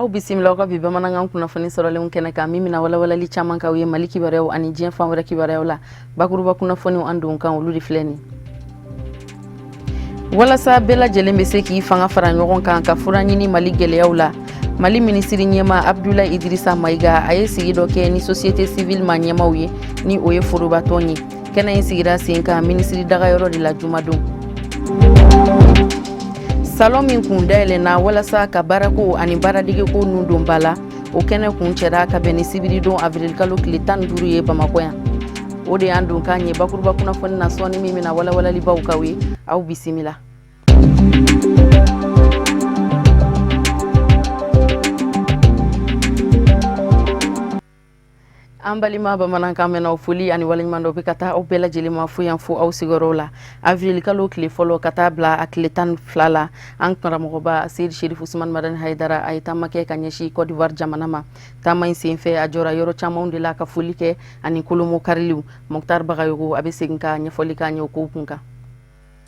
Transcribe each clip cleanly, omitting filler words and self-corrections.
Aw bisimila aw ka bi bamanankan kunnafoni sɔrɔlenw kɛnɛ kan, min bɛna walawalali caman k'aw ye Mali kibaruyaw ani diɲɛ fan wɛrɛ kibaruyaw la. Bakuruba kunnafoniw an don kan, olu de filɛ nin. Walasa bɛɛ lajɛlen bɛ se k'i fanga fara ɲɔgɔn kan ka fura ɲini Mali gɛlɛyaw la, Mali minisiri ɲɛmaa Abdulayi Idirisa Mayiga, a ye sigi dɔ kɛ ni société civile ma ɲɛmaaw ye, ni o ye forobatɔn ye. Kɛnɛ in sigira sen kan minisiri dagayɔrɔ de la jumadon. Salon min kun dayɛlɛnna walasa ka baarako ani baaradegeko nun don ba la, o kɛnɛ kun cɛra ka bɛn ni sibiridon avril kalo tile 15 ye Bamakɔ yan. O de y'an don k'an ye bakuruba kunnafoni na sɔɔni, min bɛna walawalalibaw k'aw ye. Aw bisimila. An balima bamanankan mɛnnaw, foli ani waleɲuman dɔ bɛ ka taa aw bɛɛ lajɛlen ma fo yan fo aw sigiyɔrɔw la. Avril kalo tile fɔlɔ ka taa bila a tile 12 la, an karamɔgɔba Seyidi Sherif Usman Madani Hayidara, a ye taama kɛ ka ɲɛsin Cote d'Ivoire jamana ma. Taama in senfɛ, a jɔra yɔrɔ camanw de la ka foli kɛ ani kolomo kariliw. Mɔktar Bagayogo, a bɛ segin ka ɲɛfɔli k'an ye o kow kun kan.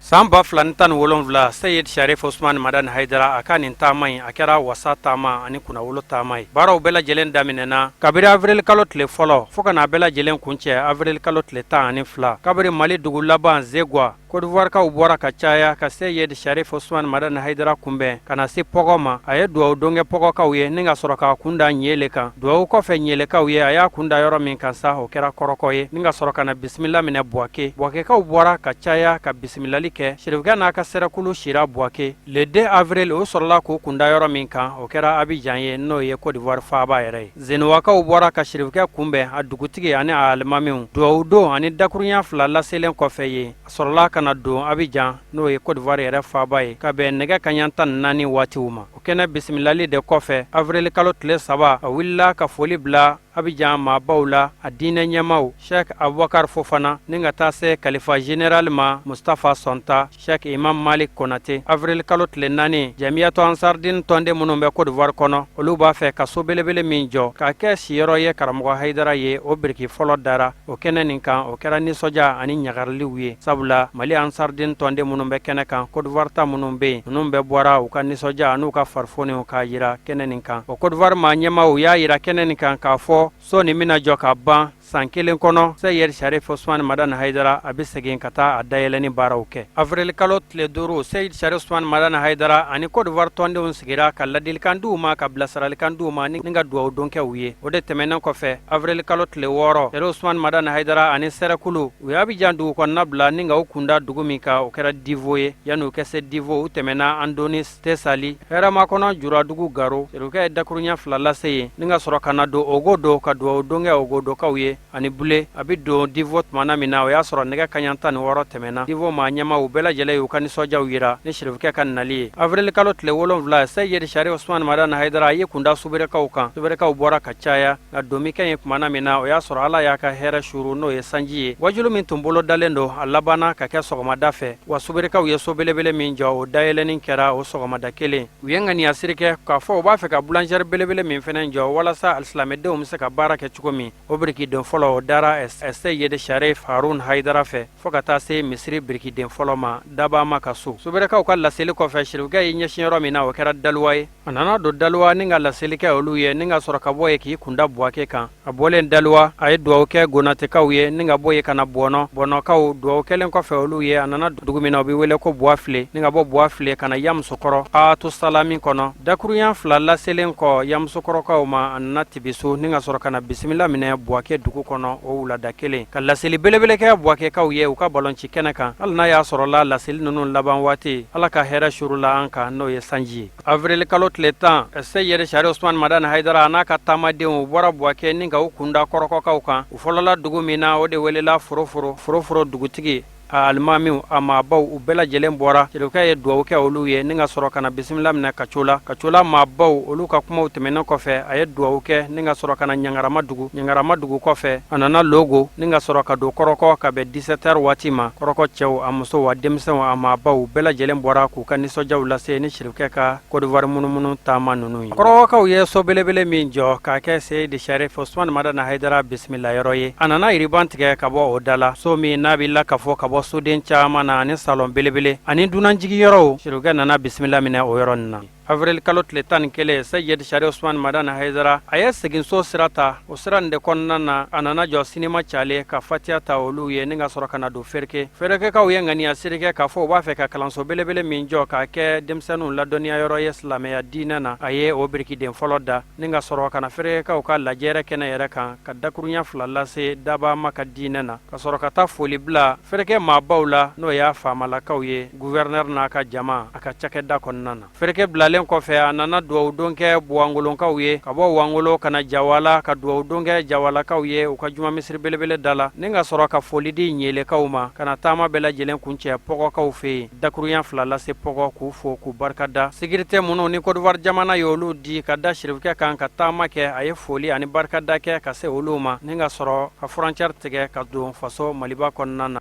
San 2017, Seyid Sharif Usman Madani Haidara, a ka nin taama in, a kɛra wasa taama ani kunnawolo taama ye. Baaraw bɛɛ lajɛlen daminɛna kabiri avril kalo tile fɔlɔ fo ka n'a bɛɛ lajɛlen kuncɛ avril kalo tile 12. Kabiri Mali dugu laban Zegwa, Cote d'Ivoirekaw bɔra ka caya ka Seyid Sharif Usman Madani Haidara kunbɛn ka na se Pɔgɔ ma. A ye dugawu don kɛ Pɔgɔkaw ye ni ka sɔrɔ k'a kun da Ɲele kan. Dugawu kɔfɛ Ɲelekaw ye, a y'a kun da yɔrɔ min kan sa, o kɛra Kɔrɔkɔ ye, ni ka sɔrɔ ka na bisimila minɛ Buwake. Buwakekaw bɔra ka caya ka bisimilali kɛ. Sherifukɛ n'a ka sɛrɛkulu sira Buwake le 2 avril. O sɔrɔla k'u kun da yɔrɔ min kan, o kɛra Abijan ye, n'o ye Cote d'Ivoire faaba yɛrɛ ye. Zenuwakaw bɔra ka Sherifukɛ kunbɛn, a dugutigi ani a alimamiw. Dugawu don ani dakurunya fila laselen kɔfɛ yen, a sɔrɔla ka na don Abijan, n'o ye Cote d'Ivoire yɛrɛ faaba ye, ka bɛn nɛgɛ kaɲa 14 waatiw ma. O kɛnɛ bisimilali de kɔfɛ, avril kalo tile 3, a wulila ka foli bila Abijan maabaw la, a diinɛ ɲɛmaaw Sheikh Abubakar Fofana, ni ka taa se kalifa général ma Mustafa Sɔnta, Sheikh Imam Malik Konate. Avril kalo tile 4, Jamiyatu Ansardin tɔnden minnu bɛ Cote d'Ivoire kɔnɔ, olu b'a fɛ ka so belebele min jɔ k'a kɛ siyɔrɔ ye karamɔgɔ Hayidara ye, o biriki fɔlɔ dara o kɛnɛ nin kan. O kɛra nisɔndiya ani ɲagariliw ye, sabula Mali Ansardin tɔnden minnu bɛ kɛnɛ kan, Cote d'Ivoire ta minnu bɛ yen, ninnu bɛɛ bɔra u ka nisɔndiya an'u ka farifoniw k'a jira kɛnɛ nin kan. O Cote d'Ivoire maa ɲɛmaaw y'a jira kɛnɛ nin kan k'a fɔ so nin bɛna jɔ ka ban san kelen kɔnɔ. Seyid Sharif Usman Madani Hayidara, a bɛ segin ka taa a dayɛlɛni baaraw kɛ. Avril kalo tile 5, Seyid Sharif Usman Madani Hayidara ani Cote d'Ivoire tɔndenw sigira ka ladilikan di u ma, ka bilasiralikan di u ma, ni ka dugawu don kɛ u ye. O de tɛmɛnen kɔfɛ, avril kalo tile 6, Sharif Usman Madani Hayidara ani sɛrɛkulu, u ye Abijan dugu kɔnɔna bila ni ka u kunda dugu min kan, o kɛra Divo ye. Yanni u ka se Divo, u tɛmɛna Andoni, Tesali, Hɛrɛmakɔnɔ, Juradugu, Garo. Serifukɛ ye dakuruɲɛ fila lase yen ni ka sɔrɔ ka na don Ogodo ka dugawu don kɛ Ogodokaw ye ani Bule. A bɛ don Divo tumana min na, o y'a sɔrɔ nɛgɛ kaɲa 16 tɛmɛna. Divo maa ɲɛmaaw bɛɛ lajɛlen y'u ka nisɔndiyaw jira ni serifukɛ ka nali ye. Avril kalo tile 7, Seyid Sharif Usman Madani Hayidara, a y'i kunda Suberekaw kan. Suberekaw bɔra ka caya, nka don bɛ kɛ yen tumana min na, o y'a sɔrɔ Ala y'a ka hɛrɛ suuru, n'o ye sanji ye. Wajulu min tun bolo dalen don, a labanna ka kɛ sɔgɔmada fɛ. Wa Suberekaw ye so belebele min jɔ, o dayɛlɛnni kɛra o sɔgɔmada kelen. U ye ŋaniyasiri kɛ k'a fɔ u b'a fɛ ka boulangerie belebele min fana jɔ walasa alisilamɛdenw bɛ se ka baara kɛ cogo min, o birikiden fɔlɔ, o dara Seyid Sharif Harun Hayidara fɛ, fo ka taa se misiri birikiden fɔlɔ ma, Dabama ka so. Suberekaw ka laseli kɔfɛ, Sherifukɛ y'i ɲɛsin yɔrɔ min na, o kɛra Daluwa ye. A nana don Daluwa ni ka laseli kɛ olu ye, ni ka sɔrɔ ka bɔ yen k'i kunda Buwake kan. A bɔlen Daluwa, a ye dugawu kɛ Gonatekaw ye, ni ka bɔ yen ka na Bɔnɔ. Bɔnɔkaw, dugawu kɛlen kɔfɛ olu ye, a nana dugu min na, o bɛ wele ko Buwafile, ni ka bɔ Buwafile ka na Yamusokɔrɔ Kaatu Salami kɔnɔ. Dakurunya fila laselen kɔ Yamusokɔrɔkaw ma, a nana Tibiso ni ka sɔrɔ ka na bisimila minɛ Buwake dugu kɔnɔ o wulada kelen, ka laseli belebele kɛ Buwakekaw ye u ka balonci kɛnɛ kan, hali n'a y'a sɔrɔla laseli ninnu laban waati, Ala ka hɛrɛ suurula an kan, n'o ye sanji ye. Avril kalo tile 10, Seyid Sharif Usman Madani Hayidara a n'a ka taamadenw bɔra Buwake ni ka u kunda Kɔrɔkɔkaw kan. U fɔlɔla dugu min na, o de welela Foroforo. Foroforo dugutigi, a alimamiw, a maabaw, u bɛɛ lajɛlen bɔra. Serifukɛ ye dugawu kɛ olu ye ni ka sɔrɔ ka na bisimila minɛ Kacola. Kacola maabaw, olu ka kumaw tɛmɛnen kɔfɛ, a ye dugawu kɛ ni ka sɔrɔ ka na Ɲangarama dugu. Ɲangarama dugu kɔfɛ, a nana Logo ni ka sɔrɔ ka don Kɔrɔkɔ ka bɛn 17 heures waati ma. Kɔrɔkɔ cɛw, a musow, a denmisɛnw, a maabaw bɛɛ lajɛlen bɔra k'u ka nisɔndiyaw lase ni Serifukɛ ka Côte d'Ivoire munumunu taama ninnu ye. Kɔrɔkɔkaw ye so belebele min jɔ k'a kɛ Seyidi Sharif Usman Madani Hayidara bisimila yɔrɔ ye, a nana yiriban tigɛ ka bɔ o da la. So min n'a bɛ lakafo ka bɔ soden caman na ani salon belebele ani dunanjigiyɔrɔw, Serifukɛ nana bisimila minɛ o yɔrɔ nin na. Avril kalo tile 11, Seyid Sharif Usman Madani Hayidara, a ye seginso sira ta. O sira nin de kɔnɔna na, a nana jɔ Sinima Cale ka fatiya ta olu ye, ni ka sɔrɔ ka na don Ferke. Ferekekaw ye ŋaniya siri kɛ k'a fɔ u b'a fɛ ka kalanso belebele min jɔ k'a kɛ denmisɛnninw ladɔnniya yɔrɔ ye silamɛya diinɛ na, a ye o birikiden fɔlɔ da, ni ka sɔrɔ ka na Ferekekaw ka lajɛrɛ kɛnɛ yɛrɛ kan, ka dakurunya fila lase dabama ka diinɛ na, ka sɔrɔ ka taa foli bila Fereke maabaw la, n'o y'a faamalakaw ye, gouverneur n'a ka jama, a ka cakɛda kɔnɔna na. Fereke bilalen kɔfɛ, a nana dugawudon kɛ Buwangolonkaw ye, ka bɔ Wangolo ka na Jawala ka dugawudon kɛ Jawalakaw ye u ka juma misiri belebele da la, ni ka sɔrɔ ka foli di Ɲelekaw ma, ka na taama bɛɛ lajɛlen kuncɛ Pɔgɔkaw fɛ yen, dakurunya fila lase Pɔgɔ, k'u fo, k'u barika da. Sécurité minnu ni Côte d'Ivoire jamana ye olu di ka da sirifukɛ kan ka taama kɛ, a ye foli ani barikada kɛ ka se olu ma, ni ka sɔrɔ ka frontière tigɛ ka don faso Maliba kɔnɔna na.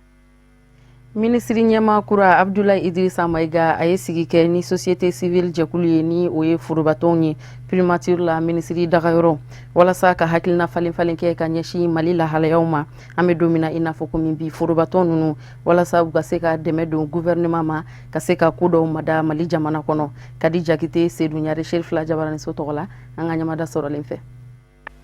Minisiri ɲɛmaa kura Abdulayi Idrissa Mayiga, a ye sigi kɛ ni société civile jɛkulu ye, ni o ye forobatɔnw ye, primature la, minisiri dagayɔrɔ, walasa ka hakilina falen falen kɛ ka ɲɛsin Mali lahalayaw ma an bɛ don min na i n'a fɔ komi bi. Forobatɔn ninnu, walasa u ka se ka dɛmɛ don gouvernement ma ka se ka ko dɔw mada Mali jamana kɔnɔ. Kadi Jakite, Sedu Ɲare, Serifila Jabaraniso tɔgɔ la, an ka ɲamada sɔrɔlen fɛ.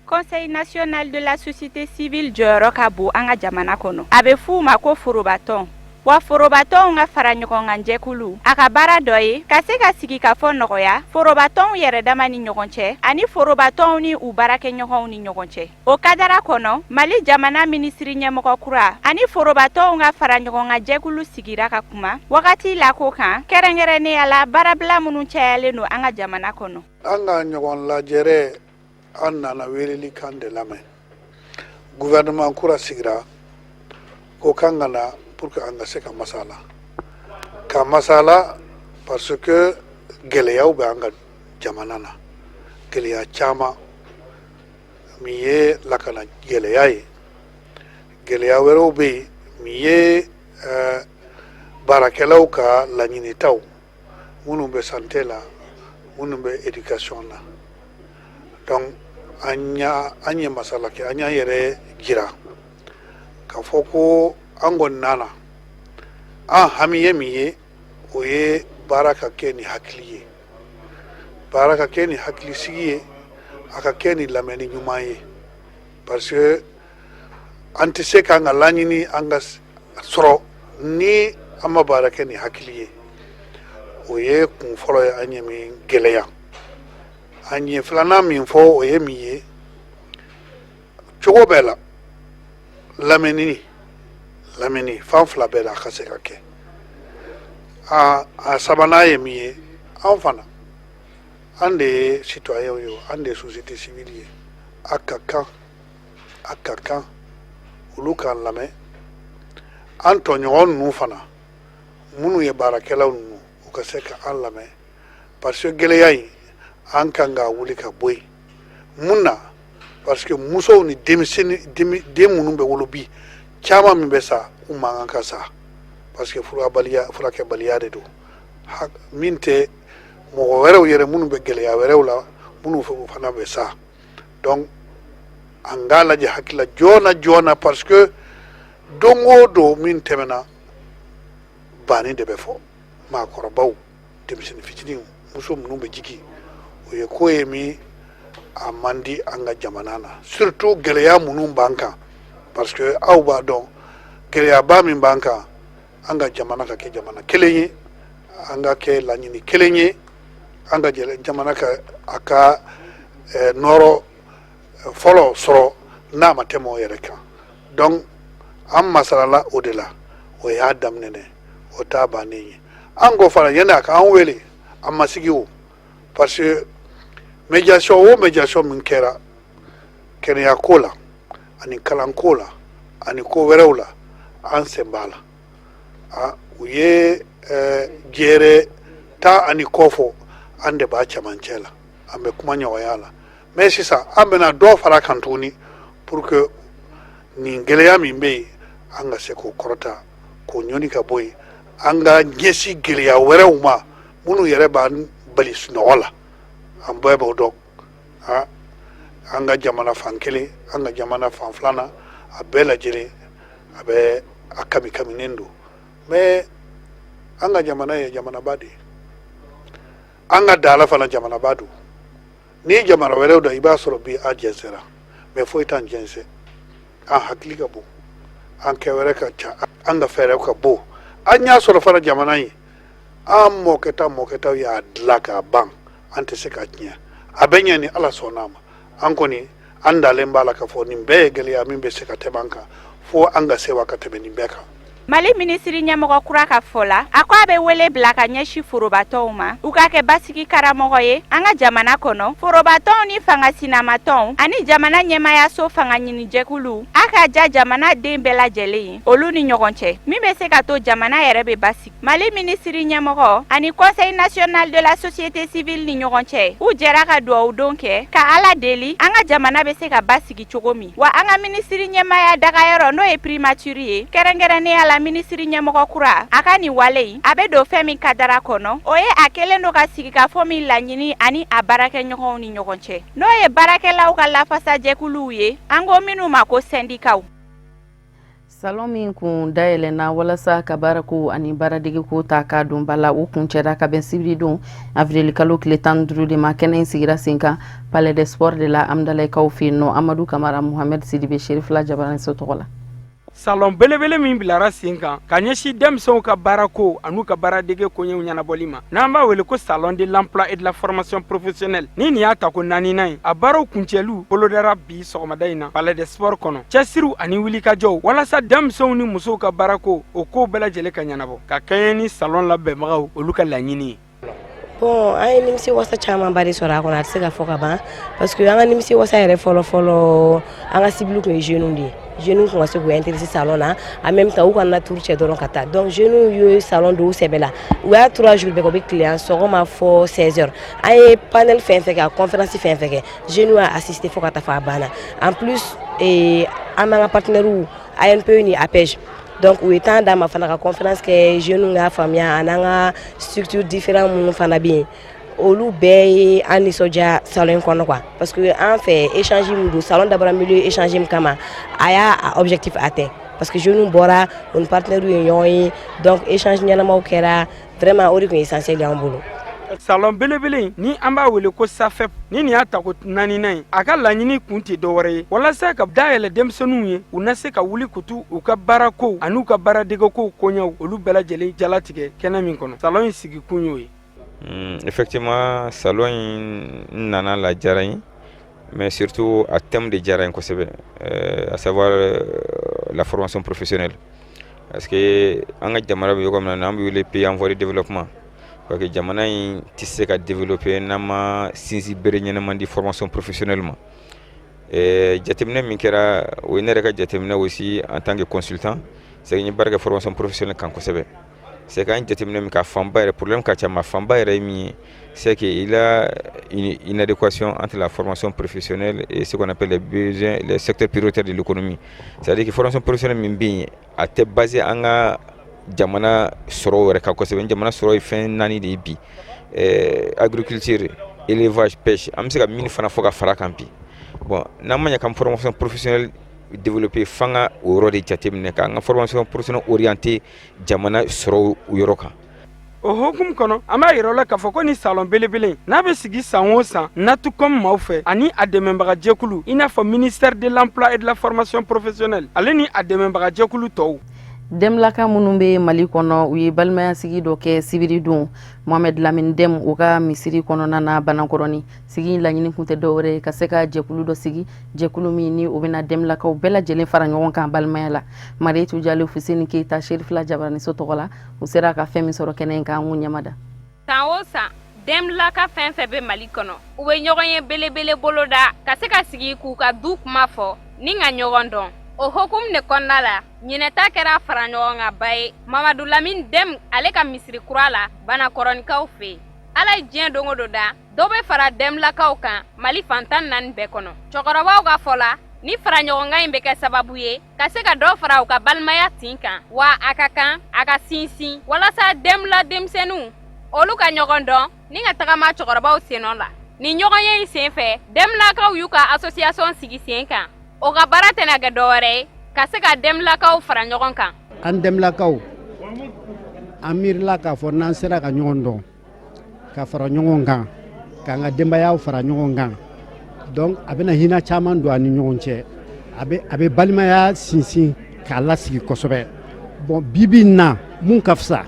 Conseil national de la société civile jɔyɔrɔ ka bon an ka jamana kɔnɔ. A bɛ f'u ma ko forobatɔn. Wa forobatɔnw ka fara ɲɔgɔn kan jɛkulu, a ka baara dɔ ye ka se ka sigi ka fɔ nɔgɔya forobatɔnw yɛrɛ dama ni ɲɔgɔn cɛ ani forobatɔnw ni u baarakɛɲɔgɔnw ni ɲɔgɔn cɛ. O kadara kɔnɔ, Mali jamana minisiri ɲɛmɔgɔ kura ani forobatɔnw ka fara ɲɔgɔn kan jɛkulu sigira ka kuma wagati la ko kan, kɛrɛnkɛrɛnnenya la baarabila minnu cayalen don an ka jamana kɔnɔ. An ka ɲɔgɔn lajɛrɛ, an nana weleli kan de lamɛn. Gouvernement kura sigira ko kan ka na pour que an ka se ka masala, ka masala, parce que gɛlɛyaw bɛ an ka jamana na, gɛlɛya caman min ye lakana gɛlɛya ye, gɛlɛya wɛrɛw bɛ yen min ye baarakɛlaw ka laɲinitaw, minnu bɛ santé la, minnu bɛ éducation na. Donc an ye masala kɛ, an y'an yɛrɛ jira k'a fɔ ko an kɔni nana, an hami ye min ye, o ye baara ka kɛ ni hakili ye, baara ka kɛ ni hakilisigi ye, a ka kɛ ni lamɛnni ɲuman ye, parce que an tɛ se k'an ka laɲini an ka sɔrɔ ni an ma baara kɛ ni hakili ye. O ye kun fɔlɔ ye an ye min gɛlɛya. An ye filanan min fɔ, o ye min ye, cogo bɛɛ la, lamɛnni fan fila bɛɛ la, a ka se ka kɛ. A sabanan ye min ye, an fana, an de ye citoyen ye, an de ye société civile ye, a ka kan olu k'an lamɛn. An tɔɲɔgɔn ninnu fana, minnu ye baarakɛlaw ninnu, u ka se ka an lamɛn, parce que gɛlɛya in, an kan ka wuli ka bɔ yen. Mun na? Parce que musow ni denmisɛnnin, den minnu bɛ wolo bi, caman min bɛ sa, u man kan ka sa, parce que furabaliya, furakɛbaliya de don. Min tɛ mɔgɔ wɛrɛw yɛrɛ minnu bɛ gɛlɛya wɛrɛw la, minnu fana bɛ sa. Donc an k'a lajɛ hakili la joona joona, parce que don o don min tɛmɛna, banni de bɛ fɔ maakɔrɔbaw, denmisɛnnin fitininw, muso minnu bɛ jigin. O ye ko ye min a man di an ka jamana na, surtout gɛlɛya minnu b'an kan, parce que aw b'a dɔn gɛlɛyaba min b'an kan. An ka jamana ka kɛ jamana kelen ye, an ka kɛ laɲini kelen ye, an ka jamana ka a ka nɔrɔ fɔlɔ sɔrɔ n'a ma tɛmɛ o yɛrɛ kan. Donc an masalala o de la. O y'a daminɛ dɛ, o t'a bannen ye. An ko fana, yanni a k'an wele, an ma sigi o, parce que médiation o médiation min kɛra kɛnɛya ko la ani kalanko la ani ko wɛrɛw la, an sen b'a la. A u ye jɛrɛ 10 ani kɔ fɔ, an de b'a cɛmancɛ la, an bɛ kuma ɲɔgɔnya la. Mais sisan an bɛna dɔ fara kan tuguni pour que nin gɛlɛya min bɛ yen, an ka se k'o kɔrɔta, k'o ɲɔni ka bɔ yen, an ka ɲɛsin gɛlɛya wɛrɛw ma minnu yɛrɛ b'an bali sunɔgɔ la. An bɛɛ b'o dɔn. An ka jamana fan kelen, an ka jamana fan filanan, a bɛɛ lajɛlen a bɛ a kami kaminen don. Mais an ka jamana ye jamanaba de ye. An ka da la fana, jamanaba don. N'i ye jamana wɛrɛw da, i b'a sɔrɔ bi an jɛnsɛra, mais foyi t'an jɛnsɛn. An hakili ka bon, an kɛwɛrɛ ka ca, an ka fɛɛrɛw ka bon. An y'a sɔrɔ fana jamana in, an mɔkɛta mɔkɛtaw y'a dilan k'a ban, an tɛ se k'a tiɲɛ. A bɛ ɲɛ ni Ala sɔnna a ma. An kɔni, an dalen b'a la k'a fɔ nin bɛɛ ye gɛlɛya min bɛ se ka tɛmɛ an kan, fo an ka sewa ka tɛmɛ nin bɛɛ kan. Mali minisiri ɲɛmɔgɔ kura ka fɔ la, a ko a bɛ wele bila ka ɲɛsin forobatɔnw ma, u ka kɛ basigi karamɔgɔ ye an ka jamana kɔnɔ. Forobatɔnw ni fanga sinamatɔnw ani jamana ɲɛmayaso fanga ɲinijɛkulu, a ka ja jamana den bɛɛ lajɛlen ye olu ni ɲɔgɔn cɛ, min bɛ se ka to jamana yɛrɛ bɛ basigi. Mali minisiri ɲɛmɔgɔ ani Conseil national de la société civile ni ɲɔgɔn cɛ, u jɛra ka dugawu don kɛ ka Ala deli an ka jamana bɛ se ka basigi cogo min wa. An ka minisiri ɲɛmaya dagayɔrɔ, n'o ye primature ye, kɛrɛnkɛrɛnnenya la minisiri ɲɛmɔgɔ kura, a ka nin wale in, a bɛ don fɛn min kadara kɔnɔ, o ye a kɛlen don ka sigikafɔ min laɲini ani a baarakɛɲɔgɔnw ni ɲɔgɔn cɛ, n'o ye baarakɛlaw ka lafasajɛkuluw ye, an ko minnu ma ko sɛndikaw. Salon min kun dayɛlɛnna walasa ka baarako ani baaradegeko ta k'a don ba la, o kuncɛra ka bɛn sibiri don avril kalo tile 15 de ma. Kɛnɛ in sigira sen kan Palais des Sports de la, Amdalayikaw fɛ yen nɔ. Amadu Kamara, Muhamɛd Sidibe, Serifila Jabaraniso tɔgɔ la. Salon belebele min bilara sen kan ka ɲɛsin denmisɛnw ka baarako an'u ka baaradege koɲɛw ɲɛnabɔli ma, n'an b'a wele ko Salon de l'emploi et de la formation professionnelle, ni nin y'a tako naaninan ye, a baaraw kuncɛliw bolodara bi sɔgɔmada in na Palais des Sports kɔnɔ. Cɛsiriw ani wulikajɔw walasa denmisɛnw ni musow ka baarako, o kow bɛɛ lajɛlen ka ɲɛnabɔ ka kɛɲɛ ni salon labɛnbagaw olu ka laɲini ye. Bon, an ye nimisi wasa camanba de sɔrɔ a kɔnɔ, a tɛ se ka fɔ ka ban, parce que an ka nimisi wasa yɛrɛ fɔlɔ fɔlɔ, an ka cible tun ye jeunes de ye. Jeunes tun ka se k'u intéresser salon na, en même temps u kana tour cɛ dɔrɔn ka taa. Donc jeunes ye salon don u sɛbɛ la. U y'a 3 jours bɛɛ kɛ, u bɛ tile sɔgɔma fɔ 16 heures. An ye panel fɛn fɛn kɛ, a conférence fɛn fɛn kɛ, jeunes y'a assister fo ka taa fɔ a banna. En plus, an b'an ka partenaires ANPE ni APEJ, donc u ye temps d'an ma fana ka conférence kɛ, jeunes k'a faamuya, ani an ka structure différent minnu fana bɛ yen, olu bɛɛ ye an nisɔndiya salon in kɔnɔ quoi, parce que an fɛ échange min don, salon dabɔra milieu échange min kama, a y'a objectif atteint, parce que jeunes bɔra, u ni partenaires ye ɲɔgɔn ye, donc échange ɲɛnamaw kɛra. Vraiment, o de tun ye essentiel ye an bolo. Salon belebele ni an b'a wele ko SAFEP, ni nin y'a tako naaninan ye, a ka laɲini kun tɛ dɔwɛrɛ ye walasa ka dayɛlɛ denmisɛnninw ye, u na se ka wuli kutu u ka baarakow an'u ka baaradegekow koɲɛw, olu bɛɛ lajɛlen jalatigɛ kɛnɛ min kɔnɔ. Salon in sigikun y'o ye. Effectivement, salon in nana la diyara n ye, mais surtout a thème de diyara n ye kosɛbɛ, à savoir la formation professionnelle, parce que an ka jamana bɛ yɔrɔ min na, an bɛ wele pays en voie de développement, parce que jamana in tɛ se ka développer n'an ma sinsin bere ɲɛnama di formation professionnelle ma. Jateminɛ min kɛra, o ye ne yɛrɛ ka jateminɛ aussi en tant que consultant, c'est que n ye baara kɛ formation professionnelle kan kosɛbɛ. C'est qu'an jateminɛ min k'a fanba yɛrɛ, problème ka ca, mais fanba yɛrɛ ye min ye, c'est qu'il y a une inadéquation entre la formation professionnelle et ce qu'on appelle les besoins, les secteurs prioritaires de l'économie. C'est-à-dire que formation professionnelle min bɛ yen, a tɛ basé an ka jamana sɔrɔ yɛrɛ kan kosɛbɛ. Jamana sɔrɔ ye fɛn naani de ye bi: agriculture, élevage, pêche. An bɛ se ka min fana fɔ ka fara kan bi, bon, n'an ma ɲɛ k'an formation professionnelle développer, f'an ka o yɔrɔ de jateminɛ, k'an ka formation professionnelle orienter jamana sɔrɔ o yɔrɔ kan. O hokumu kɔnɔ, an b'a yira la k'a fɔ ko ni salon belebele n'a bɛ sigi san o san, Natcom maaw fɛ ani a dɛmɛbagajɛkulu, i n'a fɔ ministère de l'Emploi et de la Formation professionnelle, ale ni a dɛmɛbagajɛkulu tɔw. Denbilaka minnu bɛ Mali kɔnɔ, u ye balimaya sigi dɔ kɛ sibiri don, Mohamed Lamine Dème u ka misiri kɔnɔna na Banakɔrɔni. Sigi in laɲini kun tɛ dɔwɛrɛ ye ka se ka jɛkulu dɔ sigi, jɛkulu min ni o bɛna denbilakaw bɛɛ lajɛlen fara ɲɔgɔn kan balimaya la. Marietu Jalo, Fuseni Keyita, Serifila Jabaraniso tɔgɔ la, u sera ka fɛn min sɔrɔ kɛnɛ in kan, an k'u ɲɛmada. San o san, denbilaka fɛn fɛn bɛ Mali kɔnɔ, u bɛ ɲɔgɔn ye belebele boloda ka se ka sigi k'u ka du kuma fɔ ni ka ɲɔgɔn dɔn. O hokumu de kɔnɔna la, ɲinɛta kɛra fara ɲɔgɔn kan ba ye Mamadu Lamini Dème ale ka misiri kura la Banakɔrɔnikaw fɛ yen. Ala ye diɲɛ don o don da, dɔ bɛ fara denbilakaw kan Mali fan 14 bɛɛ kɔnɔ. Cɛkɔrɔbaw ka fɔ la, ni fara ɲɔgɔnkan in bɛ kɛ sababu ye ka se ka dɔ fara u ka balimaya tin kan, wa a ka kan a ka sinsin walasa denbila denmisɛnninw olu ka ɲɔgɔn dɔn ni ka tagama cɛkɔrɔbaw sennɔ la. Nin ɲɔgɔn ye in sen fɛ, denbilakaw y'u ka association sigi sen kan. O ka baara tɛna kɛ dɔwɛrɛ ye ka se ka denbilakaw fara ɲɔgɔn kan. An denbilakaw, an miirila k'a fɔ n'an sera ka ɲɔgɔn dɔn. Ka fara ɲɔgɔn kan, k'an ka denbayaw fara ɲɔgɔn kan. Donc a bɛna hinɛ caman don an ni ɲɔgɔn cɛ, a bɛ balimaya sinsin k'a lasigi kosɛbɛ. Bon, bi bi in na, mun ka fisa,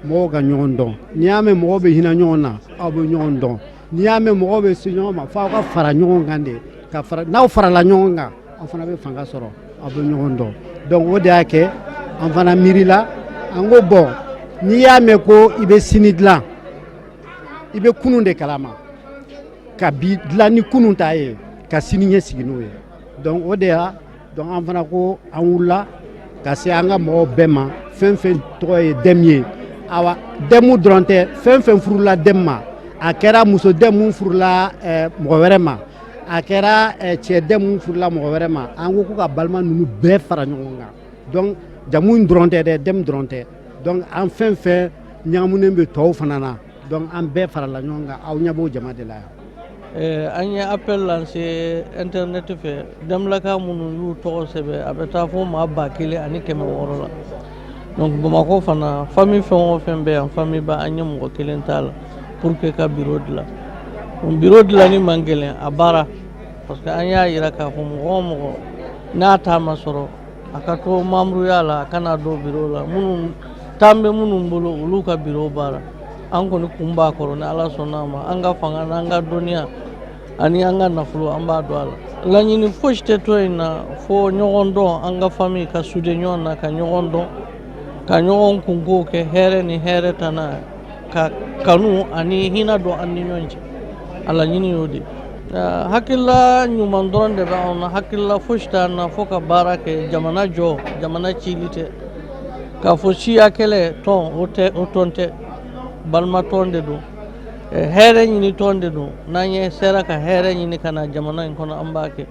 mɔgɔw ka ɲɔgɔn dɔn. N'i y'a mɛn mɔgɔw bɛ hinɛ ɲɔgɔn na, aw bɛ ɲɔgɔn dɔn. N'i y'a mɛn mɔgɔw bɛ se ɲɔgɔn ma, fo aw ka fara ɲɔgɔn kan de. Ka fara, n'aw farala ɲɔgɔn kan, aw fana bɛ fanga sɔrɔ, aw bɛ ɲɔgɔn dɔn. Donc o de y'a kɛ an fana miirila, an ko bon, n'i y'a mɛn ko i bɛ sini dilan, i bɛ kunun de kalama, ka bi dilan ni kunun ta ye, ka sini ɲɛ sigi n'o ye. Donc o de y'a donc an fana ko an wulila ka se an ka mɔgɔw bɛɛ ma, fɛn fɛn tɔgɔ ye Dɛm ye. Awa, Dɛmu dɔrɔn tɛ, fɛn fɛn furula Dɛm ma, a kɛra muso Dɛm mun furula mɔgɔ wɛrɛ ma, a kɛra cɛ Dɛm mun furula mɔgɔ wɛrɛ ma, an ko ko ka balima ninnu bɛɛ fara ɲɔgɔn kan. Donc jamu in dɔrɔn tɛ dɛ, Dɛm dɔrɔn tɛ. Donc an fɛn fɛn ɲagamunen bɛ tɔw fana na, donc an bɛɛ farala ɲɔgɔn kan. Aw ɲɛ b'o jama de la yan. An ye appel lancé internet fɛ. Dɛmlaka minnu y'u tɔgɔ sɛbɛn, a bɛ taa fo maa 1600 la. Donc Bamakɔ fana, famille fɛn o fɛn bɛ yan, famille ba, an ye mɔgɔ kelen t'a la pour que ka bureau dilan. Donc bureau dilanni man gɛlɛn a baara, parce que an y'a yira k'a fɔ mɔgɔ o mɔgɔ n'a ta ma sɔrɔ, a ka to membre la, a kana don bureau la. Minnu tan bɛ minnu bolo, olu ka bureau baara. An kɔni kun b'a kɔrɔ, ni Ala sɔnna a ma, an ka fanga n'an ka dɔnniya ani an ka nafolo, an b'a don a la. Laɲini fosi tɛ to in na fo ɲɔgɔn dɔn, an ka famille ka souder ɲɔgɔn na, ka ɲɔgɔn dɔn, ka ɲɔgɔn kunko kɛ hɛrɛ ni hɛrɛ tana, ka kanu ani hinɛ don an ni ɲɔgɔn cɛ. A laɲini y'o de. Hakilila ɲuman dɔrɔn de bɛ anw na, hakilila fosi t'an na fo ka baara kɛ, jamana jɔ, jamana cili tɛ. K'a fɔ siya kɛlɛ tɔn, o tɛ, o tɔn tɛ, balima tɔn de don, hɛrɛ ɲini tɔn de don. N'an ye sera ka hɛrɛ ɲini ka na jamana in kɔnɔ, an b'a kɛ.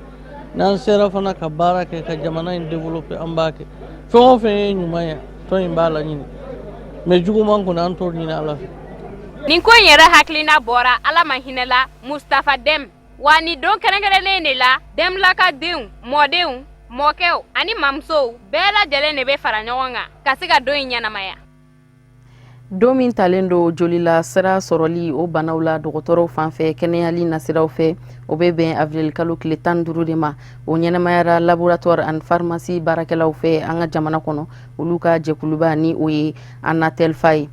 N'an sera fana ka baara kɛ ka jamana in développer, an b'a kɛ. Fɛn o fɛn ye ɲuman ye, tɔn in b'a laɲini, mais juguman kɔni, an t'o ɲini Ala fɛ. Nin ko in yɛrɛ hakilina bɔra Ala ma hinɛla Mustafa Dɛm wa. Nin don kɛrɛnkɛrɛnnen de la, Dɛmlaka denw, mɔdenw, mɔkɛw ani mamusow bɛɛ lajɛlen de bɛ fara ɲɔgɔn kan ka se ka don in ɲɛnamaya. Don min talen don jolila sira sɔrɔli o banaw la dɔgɔtɔrɔw fan fɛ, kɛnɛyali nasiraw fɛ, o bɛ bɛn avril kalo tile 15 de ma. O ɲɛnamayara laboratoire ani pharmacie baarakɛlaw fɛ an ka jamana kɔnɔ, olu ka jɛkuluba ni o ye Anatelfa ye.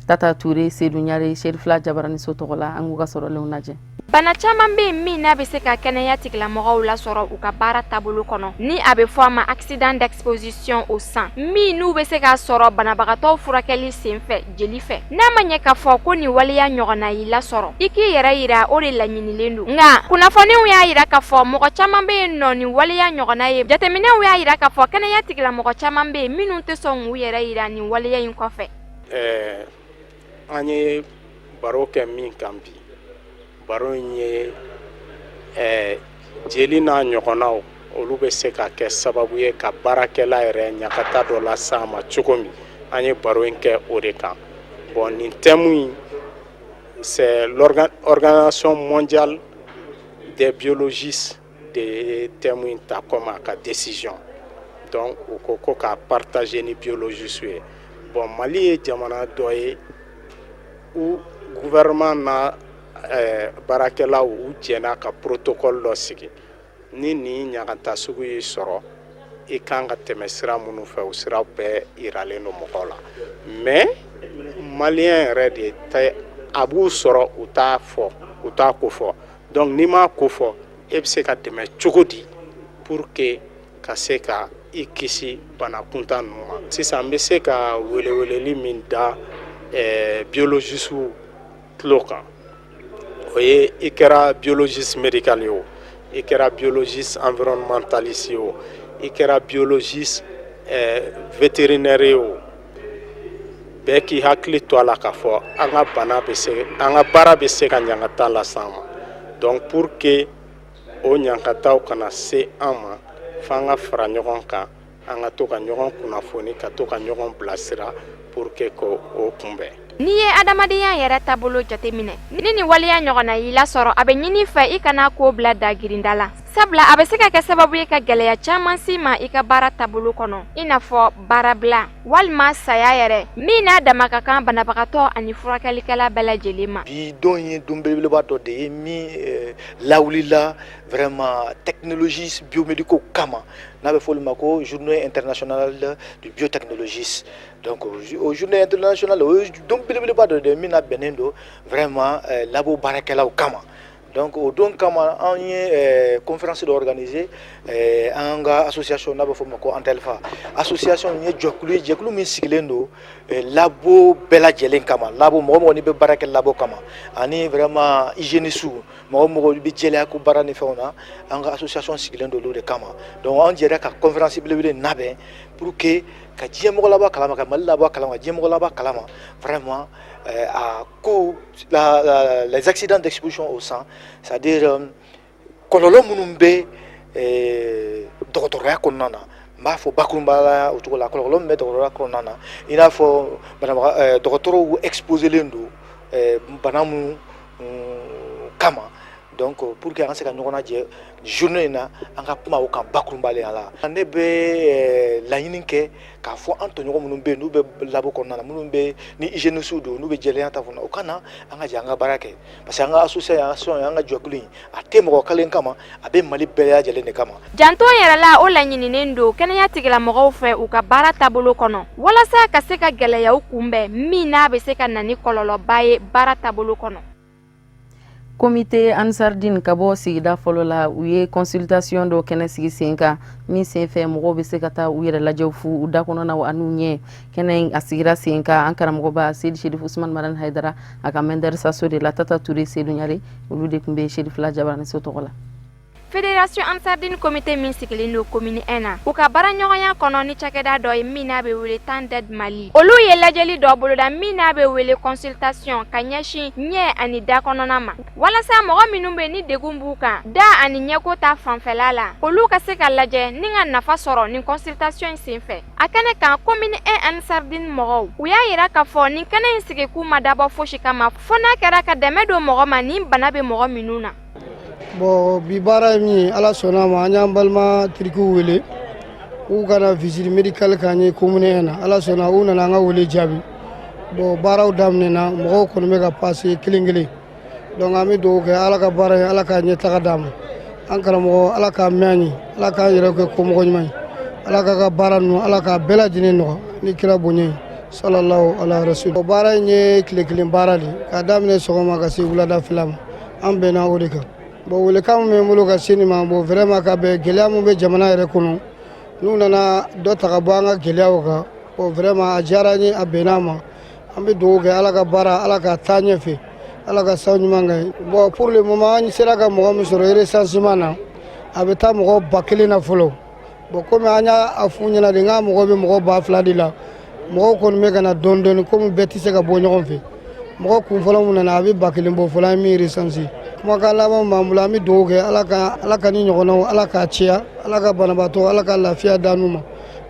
Tata Ture Sedu Ɲare, Serifila Jabaraniso tɔgɔ la, an k'u ka sɔrɔlenw lajɛ. Bana caman bɛ yen min n'a bɛ se ka kɛnɛya tigilamɔgɔw lasɔrɔ u ka baara taabolo kɔnɔ, ni a bɛ fɔ a ma accident d'exposition au sang, min n'u bɛ se k'a sɔrɔ banabagatɔw furakɛli senfɛ jeli fɛ. N'a ma ɲɛ k'a fɔ ko nin waleya ɲɔgɔnna y'i lasɔrɔ, i k'i yɛrɛ yira, o de laɲinilen don. Nka kunnafoniw y'a yira k'a fɔ mɔgɔ caman bɛ yen nɔ, nin waleya ɲɔgɔnna ye. Jateminɛw y'a yira k'a fɔ kɛnɛya tigilamɔgɔ caman bɛ yen minnu tɛ sɔn k'u yɛrɛ yira nin waleya in kɔfɛ. An ye baro kɛ min kan bi, baro in ye jeli n'a ɲɔgɔnnaw, olu bɛ se ka kɛ sababu ye ka baarakɛla yɛrɛ ɲagata dɔ las'a ma cogo min. An ye baro in kɛ o de kan. Bon, nin thème in, c'est l'Organisation mondiale des biologistes de ye thème in ta comme a ka décision. Donc u ko ko k'a partager ni biologistes ye. Bon, Mali ye jamana dɔ ye où gouvernement n'a baarakɛlaw, u jɛna ka protocole dɔ sigi. Ni nin ɲagata sugu y'i sɔrɔ, i kan ka tɛmɛ sira minnu fɛ, o sira bɛɛ yiralen don mɔgɔw la. Mais malien yɛrɛ de tɛ, a b'u sɔrɔ, u t'a fɔ, u t'a ko fɔ. Donc n'i m'a ko fɔ, e bɛ se ka dɛmɛ cogo di pour que ka se ka i kisi bana kuntan ninnu ma? Sisan n bɛ se ka weleweleli min da biologiste tulo kan, o ye: i kɛra biologiste médical ye o, i kɛra biologiste environnementaliste ye o, i kɛra biologiste vétérinaire ye o, bɛɛ k'i hakili to a la k'a fɔ an ka bana bɛ se, an ka baara bɛ se ka ɲangata las'an ma. Donc pour que o ɲangataw kana se an ma, f'an ka fara ɲɔgɔn kan, an ka to ka ɲɔgɔn kunnafoni, ka to ka ɲɔgɔn bilasira pour que k'o kunbɛn. N'i ye adamadenya yɛrɛ taabolo jateminɛ, ni nin waleya ɲɔgɔnna y'i lasɔrɔ, a bɛ ɲini fɛ i kana ko bila dagirinda la. Sabula a bɛ se ka kɛ sababu ye ka gɛlɛya caman s'i ma i ka baara taabolo kɔnɔ, i n'a fɔ baarabila walima saya yɛrɛ, min n'a dama ka kan banabagatɔ ani furakɛlikɛla bɛɛ lajɛlen ma. Bi don ye don belebeleba dɔ de ye min lawulila vraiment technologie biomédicaux kama, n'a bɛ fɔ olu ma ko journée internationale du biotechnologiste. Donc o journée internationale, o ye don belebeleba dɔ de ye min labɛnnen don vraiment labo baarakɛlaw kama. Donc o don kama, an ye conférence dɔ organiser an ka association, n'a bɛ fɔ o ma ko Antelfa. Association ye jɛkulu ye, jɛkulu min sigilen don labo bɛɛ lajɛlen kama, labo mɔgɔ mɔgɔ n'i bɛ baara kɛ labo kama, ani vraiment hygiéniste, mɔgɔ mɔgɔ bɛ jɛlenya ko baara ni fɛnw na, an ka association sigilen don olu de kama. Donc an jɛra ka conférence belebele labɛn pour que ka diɲɛ mɔgɔ labɔ a kalama, ka Mali labɔ a kalama, ka diɲɛ mɔgɔ labɔ a kalama vraiment a ko les accidents d'exposition au sang, c'est-à-dire kɔlɔlɔ minnu bɛ dɔgɔtɔrɔya kɔnɔna na. N b'a fɔ bakurunba la o cogo la, kɔlɔlɔ min bɛ dɔgɔtɔrɔya kɔnɔna na, i n'a fɔ banabaga dɔgɔtɔrɔw exposelen don bana minnu kama. Donc pour que an ka se ka ɲɔgɔn lajɛ journée in na, an ka kuma o kan bakurunbaliya la. Ne bɛ laɲini kɛ k'a fɔ an tɔɲɔgɔn minnu bɛ yen, n'u bɛ labo kɔnɔna na, minnu bɛ ni hygiéniste don, n'u bɛ jɛlenya ta fana, u ka na an ka jɛ an ka baara kɛ, parce que an ka association, an ka jɛkulu in, a tɛ mɔgɔ kelen kama, a bɛ Mali bɛɛ lajɛlen de kama. Janto yɛrɛ la, o laɲininen don kɛnɛya tigilamɔgɔw fɛ u ka baara taabolo kɔnɔ, walasa ka se ka gɛlɛyaw kunbɛn min n'a bɛ se ka na ni kɔlɔlɔba ye baara taabolo kɔnɔ. Comité Ansardine ka bɔ sigida fɔlɔ la, u ye consultation dɔ kɛnɛ sigi sen kan, min senfɛ mɔgɔw bɛ se ka taa u yɛrɛ lajɛw fu u da kɔnɔna an'u ɲɛ. Kɛnɛ a sigira sen kan an karamɔgɔba Seyidi Sherif Usman Madani Hayidara a ka mɛndarisaso de la. Tata Ture, Sedu Ɲare, olu de tun bɛ Sherifila Jabaraniso tɔgɔ la. Fédération Ansardine comité min sigilen don commune 1 na, u ka baara ɲɔgɔnya kɔnɔ ni cakɛda dɔ ye min n'a bɛ wele Temps d'aide Mali, olu ye lajɛli dɔ boloda min n'a bɛ wele consultation ka ɲɛsin ɲɛ ani da kɔnɔna ma, walasa mɔgɔ minnu bɛ ni degun b'u kan da ani ɲɛko ta fanfɛla la, olu ka se ka lajɛ ni ka nafa sɔrɔ nin consultation in senfɛ. A kɛnɛ kan, commune 1 Ansardine mɔgɔw, u y'a yira k'a fɔ nin kɛnɛ in sigikun ma dabɔ fosi kama fo n'a kɛra ka dɛmɛ don mɔgɔ ma nin bana bɛ mɔgɔ minnu na. Bon, bi baara ye min ye, Ala sɔnna a ma, an y'an balima tirikiw wele k'u ka na visite médicale k'an ye commune na. Ala sɔnna, u nana an ka wele jaabi. Bon, baaraw daminɛna, mɔgɔw kɔni bɛ ka passer kelen kelen. Donc an bɛ dugawu kɛ, Ala ka baara ye, Ala k'a ɲɛtaga d'an ma. An karamɔgɔ, Ala k'a mɛn an ye, Ala k'an yɛrɛ kɛ komɔgɔ ɲuman ye, Ala k'a ka baara ninnu, Ala k'a bɛɛ lajɛlen nɔgɔya ni kira bonya ye, salalahu ala rasul. Baara in ye tile kelen baara de k'a daminɛ sɔgɔma ka se wuladafɛla ma, an bɛnna o de kan. Bon, welekan min bɛ n bolo ka se nin ma, bon, vraiment, ka bɛn gɛlɛya min bɛ jamana yɛrɛ kɔnɔ, n'u nana dɔ ta ka bɔ an ka gɛlɛyaw kan, bon, vraiment, a diyara n ye, a bɛnna a ma. An bɛ dugawu kɛ, Ala ka baara, Ala ka taa ɲɛfɛ, Ala ka sababu ɲuman kɛ. Bon, pour le moment, an sera ka mɔgɔ min sɔrɔ recensement na, a bɛ taa mɔgɔ 1000 na fɔlɔ. Bon, komi an y'a f'u ɲɛna de, n k'a mɔgɔ bɛ mɔgɔ 2000 de la, mɔgɔw kɔni bɛ ka na dɔɔni dɔɔni, komi bɛɛ tɛ se ka bɔ ɲɔgɔn fɛ. Mɔgɔ kun fɔlɔ min nana, a bɛ 1000 bɔ fɔlɔ, an ye min recenser. Kumakan laban min b'an bolo, an bɛ dugawu kɛ, Ala ka ni ɲɔgɔnnaw, Ala k'a cɛya, Ala ka banabaatɔ, Ala ka lafiya d'an ma,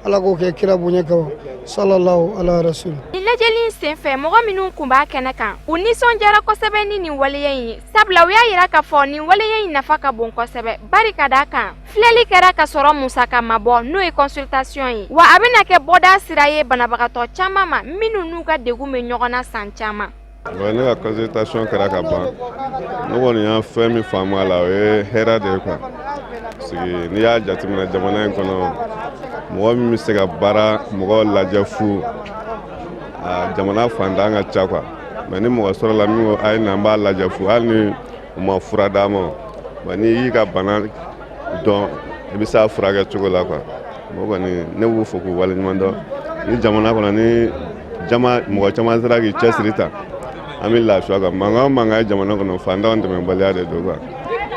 Ala k'o kɛ kira bonya kama, sallallahu ala rasul. Nin lajɛli in senfɛ, mɔgɔ minnu kun b'a kɛnɛ kan, u nisɔndiyara kosɛbɛ ni nin waleya in ye, sabula u y'a yira k'a fɔ nin waleya in nafa ka bon kosɛbɛ, bari ka d'a kan filɛli kɛra ka sɔrɔ musaka ma bɔ, n'o ye consultation ye, wa a bɛna kɛ bɔda sira ye banabagatɔ caman ma minnu n'u ka degun bɛ ɲɔgɔn na san caman. Ne ka consultation kɛra ka ban. Ne kɔni y'a fɛn min faamu a la, o ye hɛrɛ de ye quoi, parce que n'i y'a jateminɛ jamana in kɔnɔ, mɔgɔ min bɛ se ka baara mɔgɔw lajɛ fu, a jamana fantan ka ca quoi. Mais ni mɔgɔ sɔrɔla min ko a ye na an b'a lajɛ fu, hali ni u ma fura d'a ma, bon, n'i y'i ka bana dɔn, i bɛ se a furakɛ cogo la quoi. O kɔni, ne b'u fo k'u waleɲuman dɔn. Ni jamana kɔnɔ ni jama mɔgɔ caman sera k'i cɛsiri ta, an bɛ lafiya quoi. Mankan o mankan ye jamana kɔnɔ, fantanw dɛmɛbaliya de don quoi.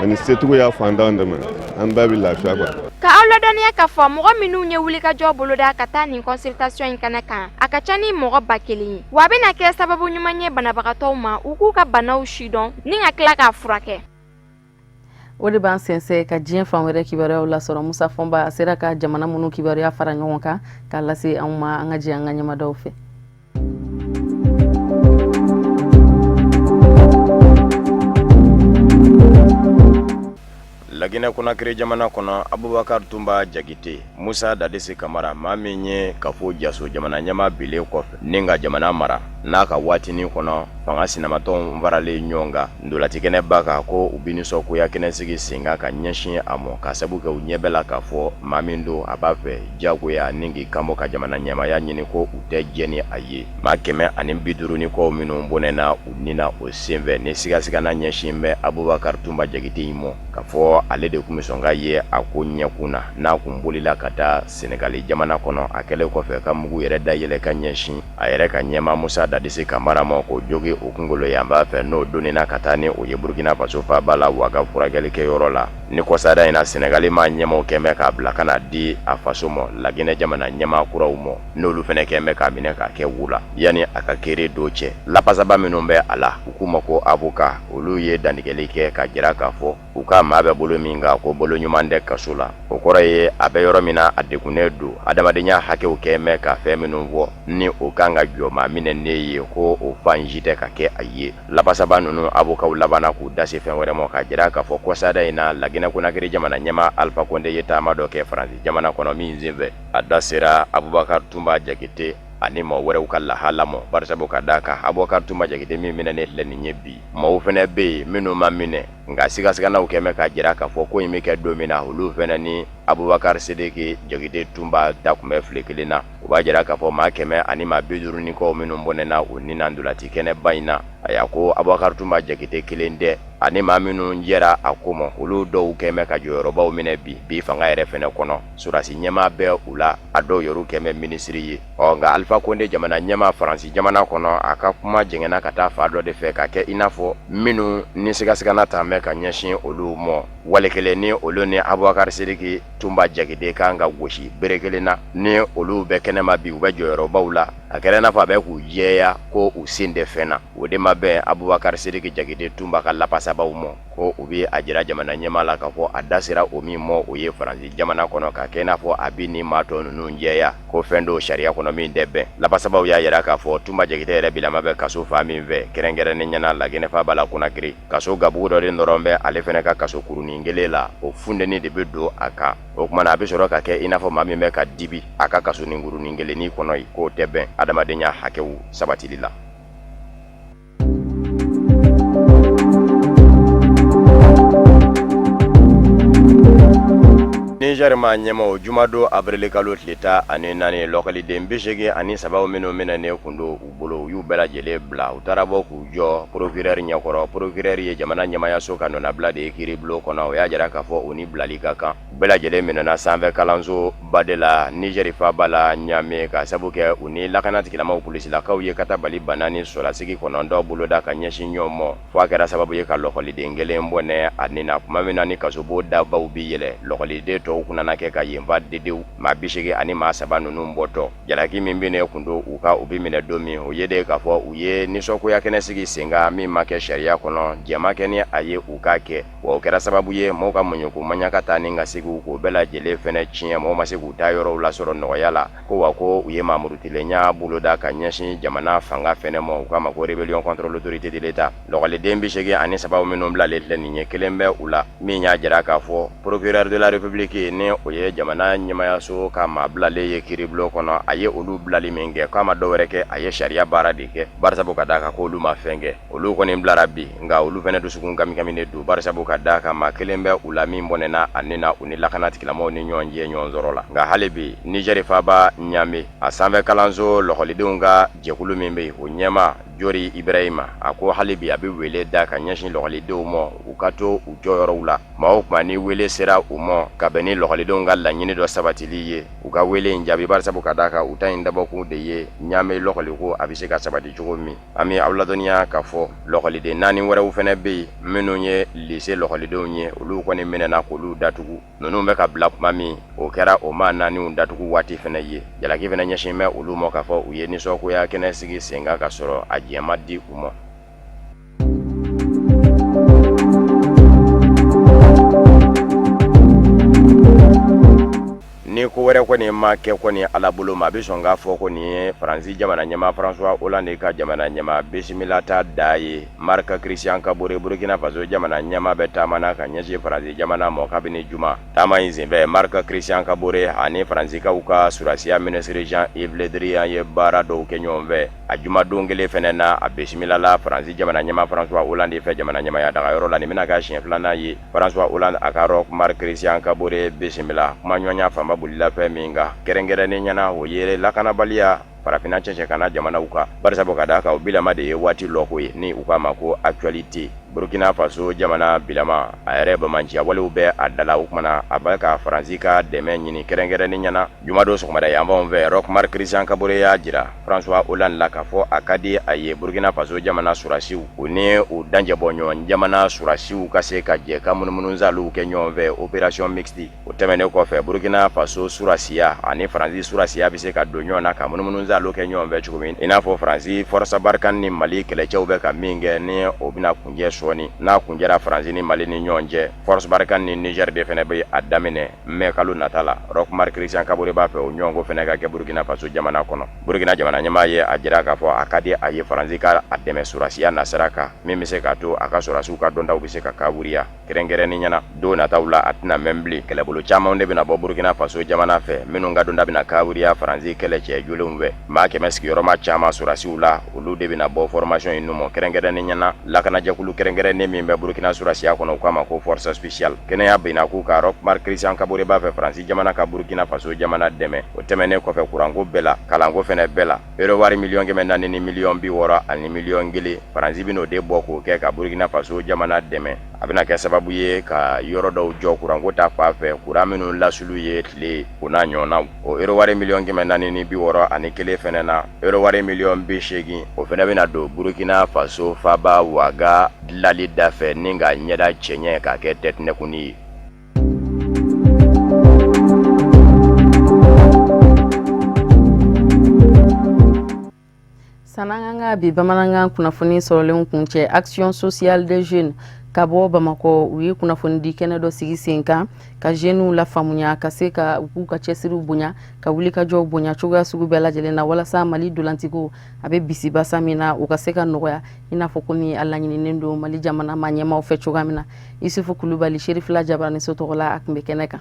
Mais ni setigiw y'a fantanw dɛmɛ, an bɛɛ bɛ lafiya quoi. Ka aw ladɔnniya k'a fɔ mɔgɔ minnu ye wulikajɔ boloda ka taa nin consultation in kɛnɛ kan, a ka ca ni mɔgɔ 1000 ye, wa a bɛna kɛ sababu ɲuman ye banabagatɔw ma u k'u ka banaw sidɔn ni ka tila k'a furakɛ. O de b'an sɛnsɛn ka diɲɛ fan wɛrɛ kibaruyaw lasɔrɔ. Musa Fɔnba, a sera ka jamana minnu kibaruya fara ɲɔgɔn kan k'a lase anw ma, an ka jɛ an ka ɲɛmadaw fɛ. Laginɛ. Laginɛ Konakiri jamana kɔnɔ, Abubakar Tunba Jakite, Musa Dadisi Kamara, maa min ye kafo jaso jamana ɲɛmaa bilen kɔfɛ ni ka jamana mara n'a ka waatinin kɔnɔ, fanga sinamatɔnw faralen ɲɔgɔn kan ntolacikɛnɛba kan ko u bɛ nisɔngoya kɛnɛ sigi sen kan ka ɲɛsin a ma, ka sabu kɛ u ɲɛ bɛ la k'a fɔ maa min don, a b'a fɛ jagoya ni k'i kanbɔ ka jamana ɲɛmaaya ɲini, ko u tɛ jɛn ni a ye. Maa 150 ni kɔ minnu bɔnɛna u ni na o senfɛ, ni sigasigana ɲɛsin bɛ Abubakar Tunba Jakite in ma, k'a fɔ ale de tun bɛ sɔn ka ye a ko ɲɛkun na, n'a kun bolila ka taa Senegali jamana kɔnɔ, a kɛlen kɔfɛ ka mugu yɛrɛ da yɛlɛ ka ɲɛsin a yɛrɛ ka ɲɛmaa Musa Dadisi Kamara ma, k'o jogin o kunkolo yanfan fɛ, n'o donnina ka taa ni o ye Burukina Faso faaba la Waga furakɛlikɛyɔrɔ la. Ni kɔsada in na, Senegali maa ɲɛmaaw kɛn bɛ k'a bila ka na di a faso ma, Laginɛ jamana ɲɛmaa kuraw ma, n'olu fana kɛn bɛ k'a minɛ k'a kɛ wu la yanni a ka kiri don cɛ. Lapasaba minnu bɛ a la, u k'u ma ko avoka, olu ye dantigɛli kɛ ka jira k'a fɔ u ka maa bɛ bolo min kan, ko bolo ɲuman tɛ kaso la. O kɔrɔ ye a bɛ yɔrɔ min na, a degunnen don, adamadenya hakɛw kɛn bɛ ka fɛn minnu fɔ ni o kan ka jɔ maa minɛnen ye, ko o fan si tɛ ka kɛ a ye. Lapasaba ninnu avokaw labanna k'u da se fɛn wɛrɛ ma, k'a jira k'a fɔ kɔsada in na, Laginɛ Konakiri jamana ɲɛmaa Alifa Konde ye taama dɔ kɛ Faransi jamana kɔnɔ min senfɛ, a da sera Abubakar Tunba Jakite ani maa wɛrɛw ka lahala ma, barisabu ka d'a kan Abubakar Tunba Jakite min minɛnen filɛ nin ye bi, maaw fana bɛ yen minnu ma minɛ, nka sigasiganaw kɛn bɛ k'a jira k'a fɔ ko in bɛ kɛ don min na, olu fana ni Abubakar Sidiki Jakite Tunba da tun bɛ file kelen na. U b'a jira k'a fɔ maa 100 ani maa 50 ni kɔ minnu bɔnɛna u ni na ntolaci kɛnɛba in na, a y'a ko Abubakar Tunba Jakite kelen tɛ, ani maa minnu jɛra a ko ma, olu dɔw kɛn bɛ ka jɔyɔrɔbaw minɛ bi fanga yɛrɛ fɛnɛ kɔnɔ. Sɔrɔdasi ɲɛmaa bɛ u la, a dɔw yɛrɛ kɛn bɛ minisiri ye. Ɔ nka Alifa Konde jamana ɲɛmaa Faransi jamana kɔnɔ, a ka kuma jɛngɛnna ka taa fan dɔ de fɛ, ka kɛ i n'a fɔ minnu ni sigasigana ta bɛ ka ɲɛsin olu ma, wali kelen ni olu ni Abubakar Sidiki Tunba Jakite kan ka gosi bere kelen na, ni olu bɛ kɛnɛma bi, u bɛ jɔyɔrɔbaw la. A kɛra i n'a fɔ a bɛ k'u jɛya ko u sen tɛ fɛn na. O de ma bɛn Abubakar Sidiki Jakite Tunba ka lapasabaw ma, ko u bɛ a jira jamana ɲɛmaa la k'a fɔ a da sera o min ma, o ye Faransi jamana kɔnɔ, ka kɛ i n'a fɔ a bɛ nin maa tɔ ninnu jɛya ko fɛn don sariya kɔnɔ min tɛ bɛn. Lapasabaw y'a jira k'a fɔ Tunba Jakite yɛrɛ bilama bɛ kaso fan min fɛ, kɛrɛnkɛrɛnnenya la Laginɛ faaba la Konakiri, kaso gabugu dɔ de dɔrɔn bɛ ale fana ka kaso kurunin kelen la, o funteni de bɛ don a kan. O tuma na a bɛ sɔrɔ ka kɛ i n'a fɔ maa min bɛ ka dibi a ka kasonin kurunin kelennin kɔnɔ yen, k'o tɛ bɛn adamadenya hakɛw sabatili la. Niger maa ɲɛmaaw jumadon avril kalo tile 14, lɔkɔliden 83 minnu minɛnen kun don u bolo, u y'u bɛɛ lajɛlen bila. U taara bɔ k'u jɔ procureur ɲɛkɔrɔ. Procureur ye jamana ɲɛmaayaso ka nɔnabila de ye kiiribulon kɔnɔ. O y'a jira k'a fɔ u ni bilali ka kan. U bɛɛ lajɛlen minɛna sanfɛ kalansoba de la Niger faaba la Ɲame, ka sabu kɛ u ni lakana tigilamaw polisilakaw ye katabali ba 4 sɔrɔlasigi 9 boloda ka ɲɛsin ɲɔgɔn ma, fo a kɛra sababu ye ka lɔkɔliden kelen bɔnɛ a ni na. Tuma min na ni kasobon dabaw bi yɛlɛ, lɔkɔliden tɔw kun nana kɛ ka yen fa dedew. Maa 83 ani maa saba ninnu bɔtɔ, jalaki min binnen kun don u kan u bɛ minɛ don min, o ye de k'a fɔ u ye nisɔngoya kɛnɛ sigi sen kan min ma kɛ sariya kɔnɔ, jɛn ma kɛ ni a ye u k'a kɛ, wa o kɛra sababu ye maaw ka muɲuko maɲaka taa ni ka seginw k'o bɛɛ lajɛlen fɛnɛ tiɲɛ, maaw ma se k'u taa yɔrɔw lasɔrɔ nɔgɔya la, ko wa ko u ye maamurutilennya boloda ka ɲɛsin jamana fanga fɛnɛ ma, u k'a ma ko rébellion contre l'autorité de l'État. Lɔkɔliden 83 minnu bilalen filɛ nin ye, kelen bɛ u la min y'a jira k'a fɔ procureur de la République, ni o ye jamana ɲɛmaayaso ka maa bilalen ye kiiribulon kɔnɔ, a ye olu bilali min kɛ, k'a ma dɔwɛrɛ kɛ, a ye sariya baara de kɛ, barisabu ka d'a kan k'olu ma fɛn kɛ. Olu kɔni bilara bi, nka olu fɛnɛ dusukun kamikaminen don, barisabu ka d'a kan maa kelen bɛ u la min bɔnɛna a ni na u ni lakana tigilamɔgɔw ni ɲɔgɔn cɛ ɲɔgɔn sɔrɔ la. Nka hali bi Nizɛri faaba Ɲame, a sanfɛ kalanso lɔkɔlidenw ka jɛkulu min bɛ yen, o ɲɛmaa Jori Ibrahima, a ko hali bi a bɛ wele da ka ɲɛsin lɔkɔlidenw ma, u ka to u jɔyɔrɔw la. Maa o tuma ni wele sera u ma ka bɛn ni lɔkɔlidenw ka laɲini dɔ sabatili ye, u ka wele in jaabi, barisabu ka d'a kan u ta in dabɔkun de ye Ɲame lɔkɔliko a bɛ se ka sabati cogo min. An bɛ aw ladɔnniya k'a fɔ lɔkɔliden 4 wɛrɛw fɛnɛ bɛ yen minnu ye lise lɔkɔlidenw ye, olu kɔni minɛna k'olu datugu. Ninnu bɛ ka bila tuma min, o kɛra o maa naaniw datugu waati fɛnɛ ye. Jalaki fɛnɛ ɲɛsin bɛ olu ma k'a fɔ u ye nisɔngoya kɛnɛ sigi sen kan ka sɔrɔ a diɲɛ ma di u ma. Ni ko wɛrɛ kɔni ma kɛ kɔni Ala bolo ma, a bɛ sɔn k'a fɔ ko nin ye Faransi jamana ɲɛmaa François Hollande ka jamana ɲɛmaa bisimilata da ye. Marc Christian Kabore, Burkina Faso jamana ɲɛmaa bɛ taama na ka ɲɛsin Faransi jamana ma kabini juma. Taama in senfɛ, Marc Christian Kabore ani Faransikaw ka surasiya minisiri Jean-Yves Le Drian ye baara dɔw kɛ ɲɔgɔn fɛ. A jumadon kelen fɛnɛ na, a bisimilala Faransi jamana ɲɛmaa François Hollande fɛ jamana ɲɛmaaya dagayɔrɔ la. Nin bɛna kɛ siɲɛ filanan ye François Hollande a ka Roch Marc Christian Kabore bisimila. Kumaɲɔgɔnya fanba bolila fɛn min kan kɛrɛnkɛrɛnnenya na, o ye lakanabaliya farafinna cɛncɛnkanna jamanaw kan, barisabu ka d'a kan o bilama de ye waati lɔko ye ni u k'a ma ko actualité. Burkina Faso jamana bilama a yɛrɛ bamanciya walew bɛ a da la, o tuma na a bɛ ka Faransi ka dɛmɛ ɲini kɛrɛnkɛrɛnnenya na. Jumadon sɔgɔmada yanfanw fɛ, Roch Marc Christian Kabore y'a jira François Hollande la k'a fɔ a ka di a ye Burkina Faso jamana surasiw, u ni u dancɛbɔɲɔgɔn jamana surasiw ka se ka jɛ ka munumunusaaliw kɛ ɲɔgɔn fɛ, opération mixte. O tɛmɛnen kɔfɛ, Burkina Faso surasiya ani Faransi surasiya bɛ se ka don ɲɔgɔn na ka munumunusaaliw kɛ ɲɔgɔn fɛ cogo min, i n'a fɔ Faransi Force Barkhane ni Mali kɛlɛcɛw bɛ ka min kɛ, ni o bɛna kuncɛ sɔɔni. N'a kuncɛra Faransi ni Mali ni ɲɔgɔn cɛ, Force Barkhane ni Niger de fana bɛ a daminɛ mai kalo nata la. Roch Marc Christian Kabore b'a fɛ o ɲɔgɔnko fana ka kɛ Burkina Faso jamana kɔnɔ. Burkina jamana ɲɛmaa ye a jira k'a fɔ a ka di a ye Faransi ka a dɛmɛ surasiya nasira kan, min bɛ se k'a to a ka surasiw ka dɔntaw bɛ se ka kawuriya kɛrɛnkɛrɛnnenya na. Don nataw la, a tɛna mɛn bilen, kɛlɛbolo caman de bɛna bɔ Burkina Faso jamana fɛ minnu ka dɔnta bɛna kawuriya Faransi kɛlɛcɛ jolenw fɛ. Maa 100 sigiyɔrɔma caman surasiw la, olu de bɛna bɔ formation in numɔ, kɛrɛnkɛrɛnnenya na lakanajɛkulu kɛrɛnkɛrɛnnen min bɛ Burkina surasiya kɔnɔ, u k'a ma ko force spéciale. Kɛnɛya binna k'u ka Roch Marc Christian Kabore b'a fɛ Faransi jamana ka Burkina Faso jamana dɛmɛ. O tɛmɛnen kɔfɛ, kuranko bɛɛ la, kalanko fɛnɛ bɛɛ la, euro wari 400 miliyɔn ni 61 miliyɔn, Faransi bɛn'o de bɔ k'o kɛ ka Burkina Faso jamana dɛmɛ. A bɛna kɛ sababu ye ka yɔrɔ dɔw jɔ kuranko ta fan fɛ, kuran minnu lasulu ye tile, o n'a ɲɔgɔnnaw. O euro wari 461 miliyɔn fɛnɛ na, euro wari 80 miliyɔn, o fɛnɛ bɛna don Burkina Faso faaba Waga dilali da fɛ ni ka ɲɛda cɛɲɛ k'a kɛ tɛtinɛkunni ye. San'an ka bi bamanankan kunnafoni sɔrɔlenw kuncɛ, Action sociale des jeunes ka bɔ Bamakɔ, u ye kunnafonidi kɛnɛ dɔ sigi sen kan ka jeunes lafaamuya ka se ka u k'u ka cɛsiriw bonya, ka wulikajɔw bonya cogoya sugu bɛɛ lajɛlen na, walasa Mali dolantiko a bɛ bisibasa min na, u ka se ka nɔgɔya, i n'a fɔ komi a laɲininen don Mali jamana maa ɲɛmaaw fɛ cogoya min na. Isufu Kulubali, Serifila Jabaraniso tɔgɔ la, a tun bɛ kɛnɛ kan.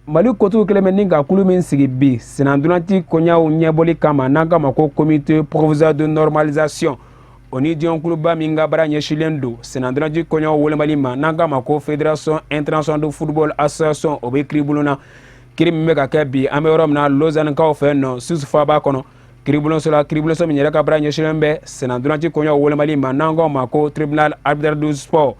Mali kotigiw kɛlen bɛ ni ka kulu min sigi bi senantolanci koɲaw ɲɛbɔli kama, n'an k'a ma ko Comité provisoire de normalisation, o ni diɲɛkuluba min ka baara ɲɛsilen don senantolanci koɲaw wolomali ma, n'an k'a ma ko Fédération internationale de football association, o bɛ kiiribulon na. Kiri min bɛ ka kɛ bi, an bɛ yɔrɔ min na, Lausanne-kaw fɛ nɔ, Suisse faaba kɔnɔ, kiiribulonso la, kiiribulonso min yɛrɛ ka baara ɲɛsilen bɛ senantolanci koɲaw wolomali ma, n'an k'a ma ko Tribunal arbitral du sport.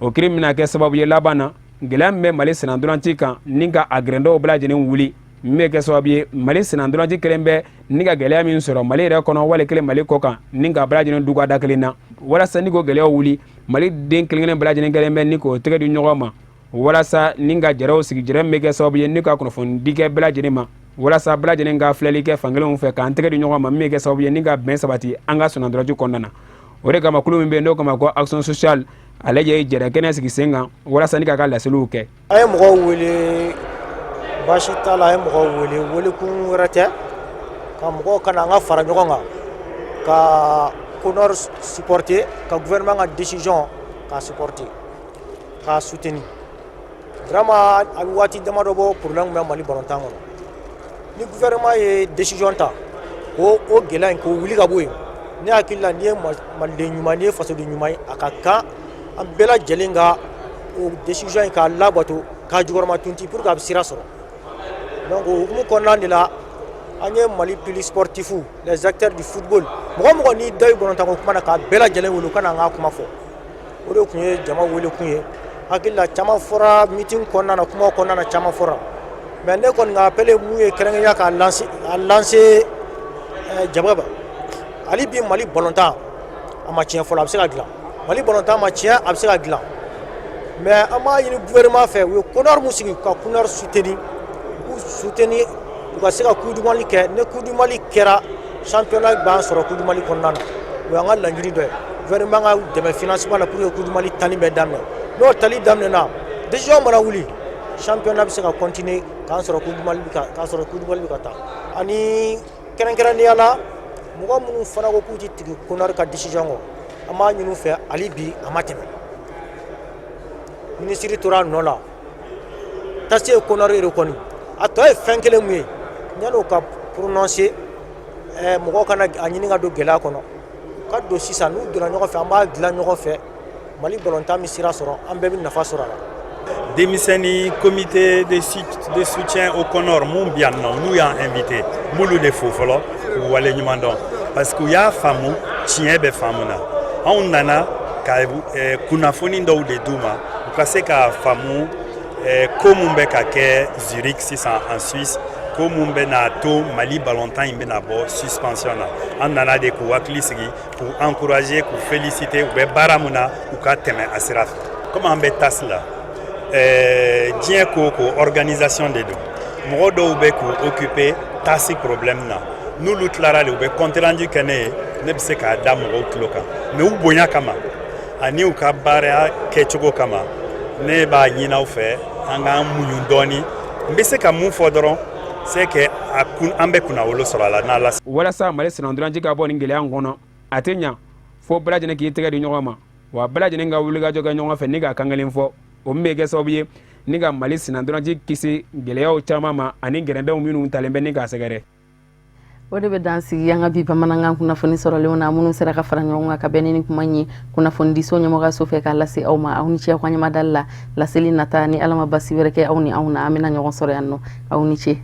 O kiri bɛna kɛ sababu ye laban na, gɛlɛya min bɛ Mali senantolanci kan ni ka a gɛrɛndɔw bɛɛ lajɛlen wuli, min bɛ kɛ sababu ye Mali senantolanci kelen bɛ ni ka gɛlɛya min sɔrɔ Mali yɛrɛ kɔnɔ wali kelen Mali kɔ kan, ni ka bɛɛ lajɛlen duga da kelen na, walasa ni k'o gɛlɛyaw wuli. Mali den kelen kelen bɛɛ lajɛlen kelen bɛ ni k'o tɛgɛ di ɲɔgɔn ma walasa ni ka jɛrɛw sigi, jɛrɛ min bɛ kɛ sababu ye ni ka kunnafoni di kɛ bɛɛ lajɛlen ma, walasa bɛɛ lajɛlen ka filɛli kɛ fankelenw fɛ, k'an tɛgɛ di ɲɔgɔn ma, min bɛ kɛ sababu ye ni ka bɛn sabati an ka senantolanci kɔnɔna na. O de kama, kulu min bɛ yen n'o kama ko Action sociale, ale ye jɛrɛ kɛnɛ sigi sen kan walasa ni k'a ka laseliw kɛ. An ye mɔgɔw wele, baasi t'a la. An ye mɔgɔw wele, welekun wɛrɛ tɛ ka mɔgɔw ka na an ka fara ɲɔgɔn kan ka CONOR supporter, ka gouvernement ka décision ka supporter, k'a soutenir vraiment. A bɛ waati damadɔ bɔ, problème bɛ Mali balontan kɔnɔ. Ni gouvernement ye décision ta k'o o gɛlɛya in k'o wuli ka bɔ yen, ne hakili la, n'i ye maliden ɲuman, n'i ye fasoden ɲuman ye, a ka kan an bɛɛ lajɛlen ka o décision in k'a labato, k'a jukɔrɔma tunti pour que a bɛ sira sɔrɔ. Donc o hukumu kɔnɔna de la, an ye Mali pili sportif, les acteurs du football, mɔgɔ mɔgɔ n'i da ye balontanko kuma na, k'a bɛɛ lajɛlen wele u ka na an ka kuma fɔ. O de tun ye jama wele kun ye. Hakili la, caman fɔra meeting kɔnɔna na, kuma kɔnɔna na, caman fɔra. Mais ne kɔni ka appel ye mun ye, kɛrɛnkɛrɛnya k'a lancer, a lancer jaba hali bi, Mali balontan a ma tiɲɛ fɔlɔ, a bɛ se ka dilan. Mali balontan ma tiɲɛ, a bɛ se ka dilan. Mais an b'a ɲini gouvernement fɛ, u ye CONOR mun sigi, ka CONOR soutenir, u k'u soutenir, u ka se ka Coupe du Mali kɛ. Ni Coupe du Mali kɛra, championnat b'an sɔrɔ Coupe du Mali kɔnɔna na. O y'an ka laɲini dɔ ye. Gouvernement ka dɛmɛ financement la pour que Coupe du Mali tali bɛ daminɛ. N'o tali daminɛna, décision mana wuli. Championnat bɛ se ka continuer k'an sɔrɔ Coupe du Mali bɛ ka k'a sɔrɔ Coupe du Mali bɛ ka taa. Ani kɛrɛnkɛrɛnnenya la, mɔgɔ minnu fana ko k'u tɛ tugu CONOR ka décision kɔ, an b'a ɲini u fɛ hali bi, a ma tɛmɛ, minisiri tora a nɔ la, TAS ye CONOR reconnu. A tɔ ye fɛn kelen mun ye, yan'o ka prononcer, mɔgɔw kana a ɲini ka don gɛlɛya kɔnɔ ka don sisan. N'u donna ɲɔgɔn fɛ, an b'a dilan ɲɔgɔn fɛ. Mali balontan bɛ sira sɔrɔ, an bɛɛ bɛ nafa sɔrɔ a la. Denmisɛnnin comité de soutien au CONOR mun bi yan nɔ, n'u y'an invité, n b'olu de fo fɔlɔ k'u waleɲuman dɔn, parce que u y'a faamu tiɲɛ bɛ fan mun na. Anw nana ka kunnafoni dɔw de d'u ma, u ka se k'a faamu ko mun bɛ ka kɛ Zurich sisan en Suisse, ko mun bɛ n'a to Mali balontan in bɛna bɔ suspension na. An nana de k'u hakili sigi, k'u encourager, k'u féliciter u bɛ baara mun na, u ka tɛmɛ a sira fɛ. Comme an bɛ TAS la, diɲɛ ko ko organisation de don. Mɔgɔ dɔw bɛ k'u occuper TAS problème na. N'olu tilara de, u bɛ compte rendu kɛ ne ye, ne bɛ se k'a da mɔgɔw tulo kan. Mais u bonya kama ani u ka baara kɛcogo kama, ne b'a ɲini aw fɛ, an k'an muɲu dɔɔni. N bɛ se ka mun fɔ dɔrɔn, c'est que a kun an bɛ kunnawolo sɔrɔ a la n'Ala. Walasa Mali sennantolaci ka bɔ nin gɛlɛya in kɔnɔ, a tɛ ɲa fo bɛɛ lajɛlen k'i tɛgɛ di ɲɔgɔn ma, wa bɛɛ lajɛlen ka wulikajɔ kɛ ɲɔgɔn fɛ ni ka kan kelen fɔ, o min bɛ kɛ sababu ye ni ka Mali sennantolaci kisi gɛlɛyaw caman ma ani gɛrɛndɛw minnu talen bɛ ni k'a sɛgɛrɛ. O de bɛ dan sigi an ka bi bamanankan kunnafoni sɔrɔlenw na, minnu sera ka fara ɲɔgɔn kan ka bɛn ni nin kuma in ye kunnafonidiso ɲɛmɔgɔyaso fɛ k'a lase aw ma. Aw ni ce aw ka ɲɛmadali la. Laseli nata, ni Ala ma basi wɛrɛ kɛ aw ni anw na, an bɛna ɲɔgɔn sɔrɔ yan nɔ. Aw ni ce.